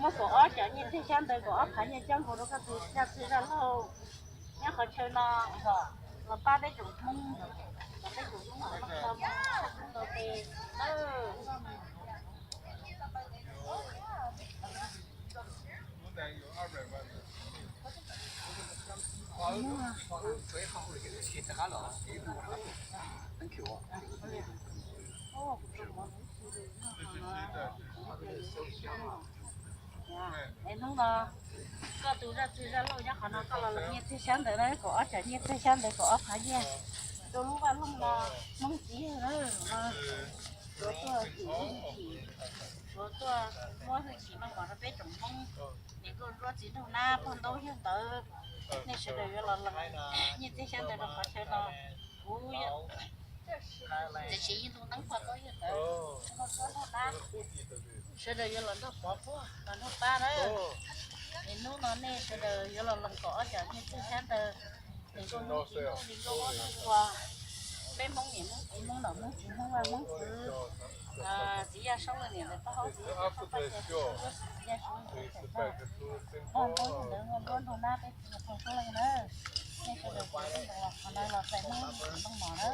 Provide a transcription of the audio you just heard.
Muab kaum ob cov nyiaj txiag xyab ntawv kaum ob phav nyiaj coj nkaus rau koj tus zaj txwg zaj laug nyob qhov chaw no los pab peb tsoom Hmoob, los peb tsoom Hmoob los tau tes nawb. Es hnub no koj tus zaj txwg zaj laug nyob qhov no koj los nyiaj txiag xyab ntawv na, kaum ob cov nyiaj txiag xyab ntawv kaum ob phav nyiaj rau lub vaj loog no, Hmoob txiv yawg na, no tuav tuaj, tuav tuaj muab hwj chim meej mom rau peb tsoom Hmoob, niam nkauj ntsuab txiv nraug nab pog ntaub yawg ntawd, nej sawv daws yuav los lees nyiaj txiag xyab ntawv rau qhov chaw no. Kuv tiam sis ib ntu neeb pog ntaub yawg ntawd, nkauj ntsuab nraug nab, sawv daws yuav los nrog pov puag los nrog pab na. Es hnub no nej sawv daws yuav los lees kaum ob cov nyiaj txiag xyab ntawv, niam nkauj ntsuab txiv nraug nab, peb Hmoob niam Hmoob txiv Hmoob nom Hmoob txiv Hmoob vaj Hmoob txwv, txiv Yaj Saub lawv niam ntawd pab haub txiv pab paj cia txiv Yaj Saub ntawd pog ntaub yawg ntawd nkauj ntsuab nraug nab peb txiv pog Saub Leej na. Nej sawv daws pab los qhov no los txais Hmoob txiv meej mom na.